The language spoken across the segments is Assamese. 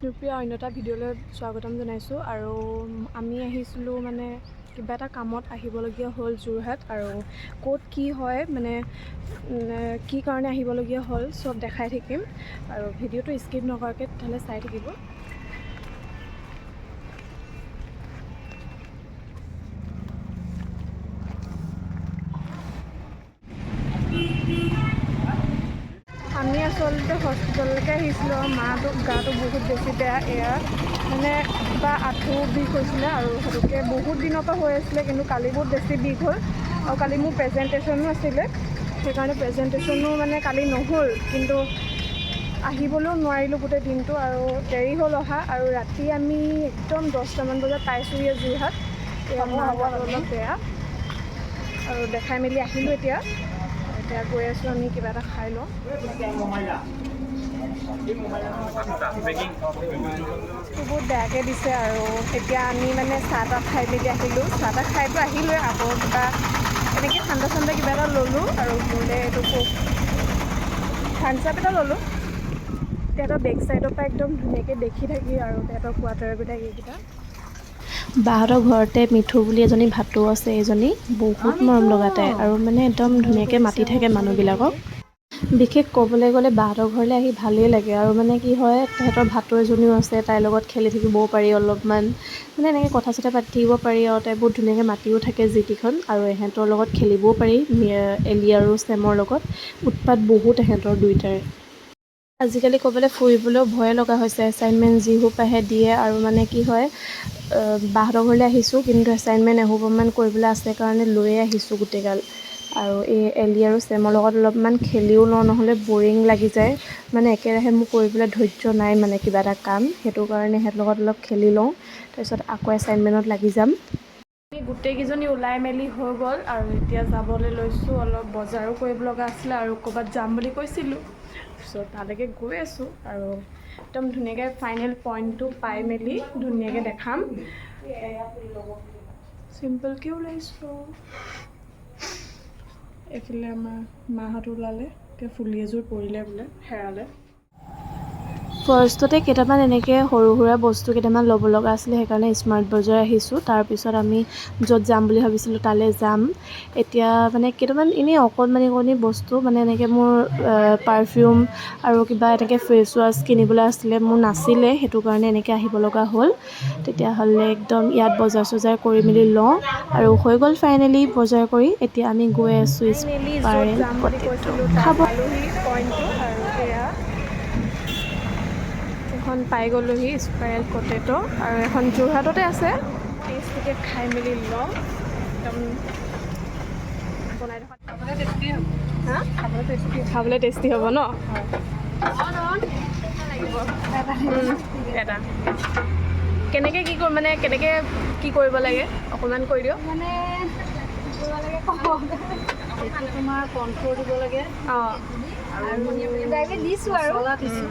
বিষ্ণুপ্ৰিয়া অন্য এটা ভিডিঅ'লৈ স্বাগতম জনাইছোঁ। আৰু আমি আহিছিলোঁ, মানে কিবা এটা কামত আহিবলগীয়া হ'ল যোৰহাট। আৰু ক'ত কি হয়, মানে কি কাৰণে আহিবলগীয়া হ'ল, চব দেখাই থাকিম। আৰু ভিডিঅ'টো স্কিপ নকৰাকৈ তেতিয়াহ'লে চাই থাকিব। আমি আচলতে হস্পিটেললৈকে আহিছিলোঁ আৰু মাটো গাটো বহুত বেছি বেয়া। এয়া মানে কিবা আঁঠু বিষ হৈছিলে আৰু সেইটোকে বহুত দিনৰ পৰা হৈ আছিলে, কিন্তু কালি বহুত বেছি বিষ হ'ল। আৰু কালি মোৰ প্ৰেজেণ্টেশ্যনো আছিলে, সেইকাৰণে প্ৰেজেণ্টেশ্যনো মানে কালি নহ'ল, কিন্তু আহিবলৈও নোৱাৰিলোঁ গোটেই দিনটো আৰু দেৰি হ'ল অহা। আৰু ৰাতি আমি একদম 10টামান বজাত পাইছোঁহি যোৰহাট। এয়া মাৰ গাটো অলপ বেয়া আৰু দেখাই মেলি আহিলোঁ। এতিয়া এতিয়া গৈ আছোঁ, আমি কিবা এটা খাই লওঁ। বহুত বেয়াকৈ দিছে। আৰু এতিয়া আমি মানে চাহ তাহ খাই মেলি আহিলোঁ। চাহ তাহ খাইতো আহিলোঁৱে, আকৌ কিবা এনেকৈ ঠাণ্ডা ঠাণ্ডা কিবা এটা ল'লোঁ আৰু মোলৈ এইটো কোক থামছ আপ এটা ল'লোঁ। তেহেঁতৰ বেক চাইডৰ পৰা একদম ধুনীয়াকৈ দেখি থাকি আৰু তেহেঁতৰ কোৱাৰ্টাৰবিলাক এইকেইটা। বাহঁতৰ ঘৰতে মিঠু বুলি এজনী ভাটৌ আছে। এইজনী বহুত মৰম লগা তাই আৰু মানে একদম ধুনীয়াকৈ মাতি থাকে মানুহবিলাকক। বিশেষ ক'বলৈ গ'লে বাহঁতৰ ঘৰলৈ আহি ভালেই লাগে। আৰু মানে কি হয়, তেহেঁতৰ ভাটৌ এজনীও আছে, তাইৰ লগত খেলি থাকিবও পাৰি অলপমান, মানে এনেকৈ কথা চথা পাতি থাকিব পাৰি। আৰু তাই বহুত ধুনীয়াকৈ মাতিও থাকে যি টিখন। আৰু এহেঁতৰ লগত খেলিবও পাৰি, এলি আৰু চেমৰ লগত। উৎপাত বহুত এহেঁতৰ দুইটাৰে। আজিকালি ক'ৰবালৈ ফুৰিবলৈও ভয়ে লগা হৈছে, এছাইনমেণ্ট যি সোপাহে দিয়ে। আৰু মানে কি হয়, বাহঁতৰ ঘৰলৈ আহিছোঁ, কিন্তু এছাইনমেণ্ট এসোপামান কৰিবলৈ আছে কাৰণে লৈয়ে আহিছোঁ গোটেইগাল। আৰু এই এলি আৰু চেমৰ লগত অলপমান খেলিও লওঁ, নহ'লে বৰিং লাগি যায়। মানে একেৰাহে মোৰ কৰিবলৈ ধৈৰ্য নাই মানে কিবা এটা কাম, সেইটো কাৰণে সিহঁতৰ লগত অলপ খেলি লওঁ, তাৰপিছত আকৌ এছাইনমেণ্টত লাগি যাম। আমি গোটেইকেইজনী ওলাই মেলি হৈ গ'ল আৰু এতিয়া যাবলৈ লৈছোঁ। অলপ বজাৰো কৰিব লগা আছিলে আৰু ক'ৰবাত যাম বুলি কৈছিলোঁ, চ' তালৈকে গৈ আছোঁ। আৰু একদম ধুনীয়াকৈ ফাইনেল পইণ্টটো পাই মেলি ধুনীয়াকৈ দেখাম। চিম্পলকৈ ওলাইছোঁ। এইফালে আমাৰ মাহঁত ওলালে। এতিয়া ফুলি এযোৰ পৰিলে বোলে, হেৰালে। ফাৰ্ষ্টতে কেইটামান এনেকৈ সৰু সুৰা বস্তু কেইটামান ল'ব লগা আছিলে, সেইকাৰণে স্মাৰ্ট বজাৰ আহিছোঁ। তাৰপিছত আমি য'ত যাম বুলি ভাবিছিলোঁ তালৈ যাম। এতিয়া মানে কেইটামান এনেই অকণমানি অকণমানি বস্তু, মানে এনেকৈ মোৰ পাৰফিউম আৰু কিবা এনেকৈ ফেচ ৱাছ কিনিবলৈ আছিলে, মোৰ নাছিলে, সেইটো কাৰণে এনেকৈ আহিব লগা হ'ল। তেতিয়াহ'লে একদম ইয়াত বজাৰ চজাৰ কৰি মেলি লওঁ। আৰু হৈ গ'ল ফাইনেলি বজাৰ কৰি। এতিয়া আমি গৈ আছোঁ ফাইনেলি য'ত স্পাইৰেল যাম বুলি পটেটো কৈছিলোঁ তাত খাব। পালোহি পইণ্টটো। আৰু এয়া এখন পাই গ'লোহি স্পাইৰেল পটেটো আৰু এখন যোৰহাটতে আছে। টেষ্টিকৈ খাই মেলি লওঁ। একদম বনাই থকা। হা, খাবলৈ টেষ্টি হ'ব ন? এটা কেনেকৈ কি মানে কেনেকৈ কি কৰিব লাগে অকণমান কৈ দিয়ক। মানে কি কৰিব লাগে কওঁ? এইটো তোমাৰ কৰ্ণফ্ল'ৰ দিব লাগে আৰু কিবা কিবি দিছোঁ আৰু। মছলা দিছোঁ।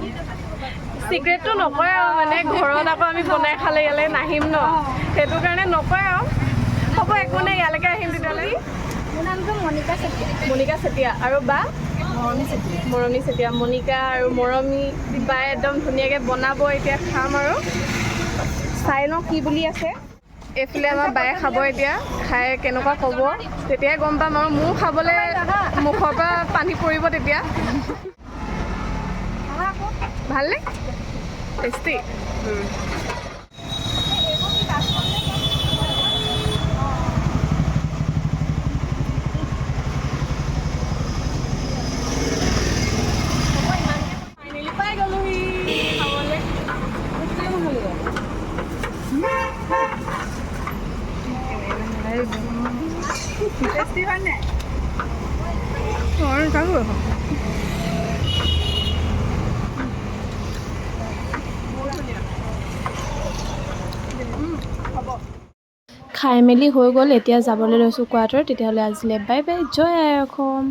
চিক্ৰেটটো নকয় আৰু, মানে ঘৰত আকৌ আমি বনাই খালে ইয়ালৈ নাহিম ন, সেইটো কাৰণে নকয় আৰু। হ'ব, একো নাই, ইয়ালৈকে আহিম তেতিয়াহ'লে। মোৰ নামটো মণিকা চেতিয়া। মণিকা চেতিয়া। আৰু বা? মৰমী চেতিয়া। মৰমী চেতিয়া। মণিকা আৰু মৰমী বাই একদম ধুনীয়াকৈ বনাব, এতিয়া খাম। আৰু চাই লওঁ কি বুলি আছে। এইফালে আমাৰ বায়ে খাব এতিয়া, খাই কেনেকুৱা ক'ব তেতিয়াই গম পাম। আৰু মোৰ খাবলৈ মুখৰ পৰা পানী পৰিব তেতিয়া। ভালনে টেষ্টি? ফাইনেলি পাই গ'লোহি খাবলৈ। টেষ্টি হয় নাই? অঁ। খাই মেলি হৈ গ'ল। এতিয়া যাবলৈ লৈছোঁ কোৱাৰ্টাৰ। তেতিয়াহ'লে আজিলৈ বাই বাই, জয় আই অসম।